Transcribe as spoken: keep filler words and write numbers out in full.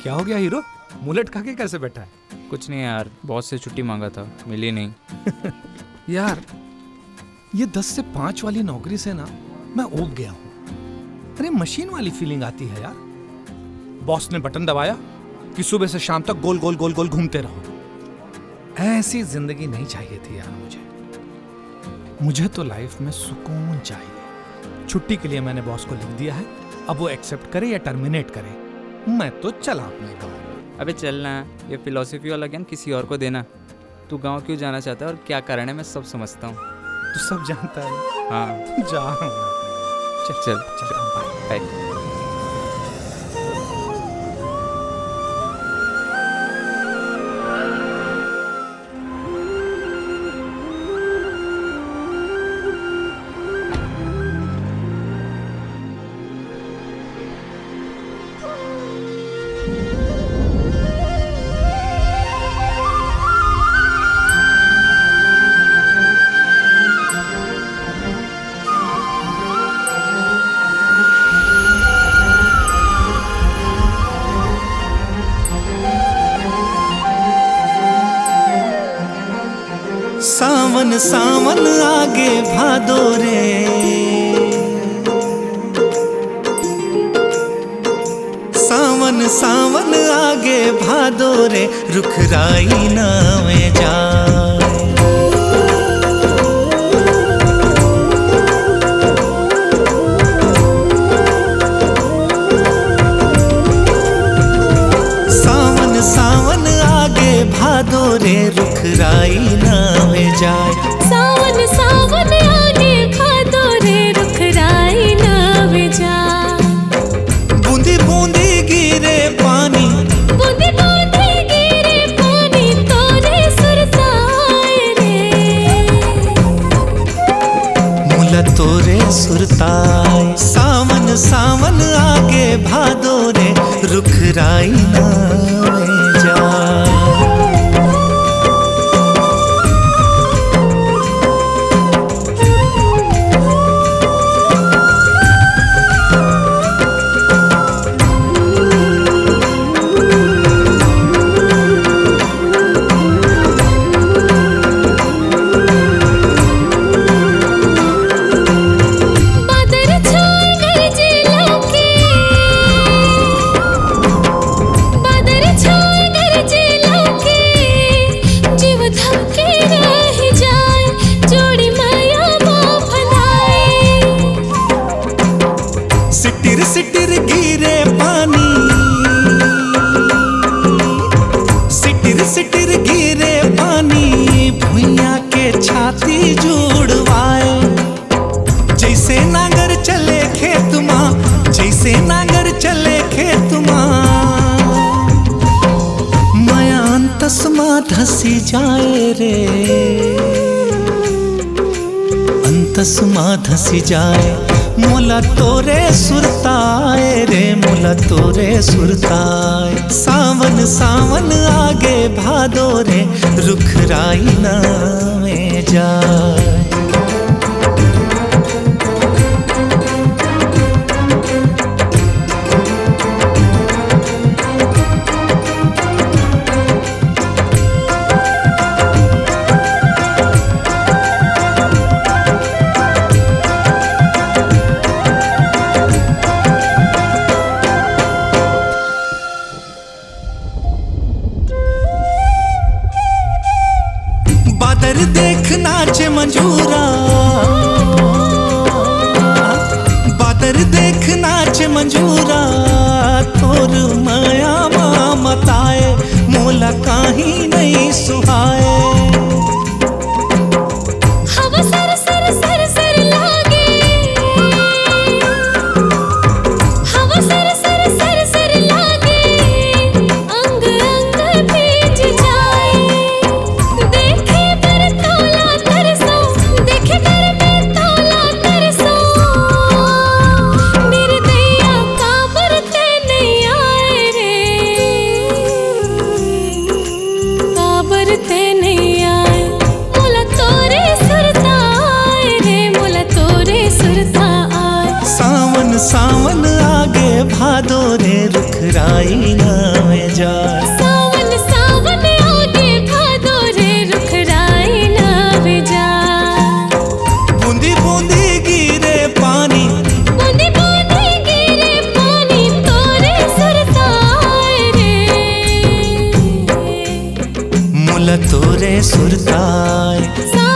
क्या हो गया हीरो? मुंह लटका के कैसे बैठा है? कुछ नहीं यार, बॉस से छुट्टी मांगा था, मिली नहीं। यार, ये दस से पाँच वाली नौकरी से ना मैं ऊब गया हूँ। अरे, मशीन वाली फीलिंग आती है यार। बॉस ने बटन दबाया कि सुबह से शाम तक गोल गोल गोल गोल घूमते रहो। ऐसी जिंदगी नहीं चाहिए थी यार मुझे। मुझे तो लाइफ में सुकून चाहिए। छुट्टी के लिए मैंने बॉस को लिख दिया है, अब वो एक्सेप्ट करे या टर्मिनेट करे, मैं तो चला अपने गाँव। अबे चलना, ये फिलॉसफी वाला ज्ञान किसी और को देना। तू गाँव क्यों जाना चाहता है और क्या कारण है, मैं सब समझता हूँ। तू सब जानता है। हाँ। जा। चल, चल, चल, बाय। बाय। सावन सावन आगे भादो रे, सावन सावन आगे भादो रे, रुख राई नावे जाए। सावन सावन आगे भादो रे, रुख राई नावे जाए। सावन सावन आगे भादो रे, रुख राई नावे जाए। बूंदी बूंदी गिरे पानी, बूंदी बूंदी गिरे पानी, तोरे सुरताए रे, मुला तोरे सुरताए। सावन सावन आगे भादो रे, रुख राई नावे जाए। बादर छाए गरजे लौके, बादर छाए गरजे लौके, जीव धमके रह जाए, जोड़ी मैया बाप नाए। सिटिर सिटिर गिरे पानी, सिटिर सिटिर गिरे पानी, भुइयां के छाती जुड़वाए। जैसे नांगर चले खेत मा, जैसे नांगर चले खेत मा, मया अंतस मा धसी जाए रे, अंतस मा धसी जाए। मोला तोरे सुरताए रे, मोला तोरे सुरताए। सावन सावन आगे भादो रे, रुख राई नावे जाए। बादर देख नाचे मंजूरा, बादर देख नाचे मंजूरा, तोर मया मा मताए, मोला काहीं नहीं सुहाए। हवा सर सर सर सर लागे, हवा सर सर सर सर लागे, अंग अंग भीज जाए। देखे बर तोला तरसो, देखे बर मैं तोला तरसो, निर्दया काबर ते नहीं आए रे, काबर ते नहीं आए। मोला तोरे सुरता आए रे, मोला तोरे सुरता आए। सावन सावन आगे भादो रे, रुख राई ना ल तोरे सुरताय।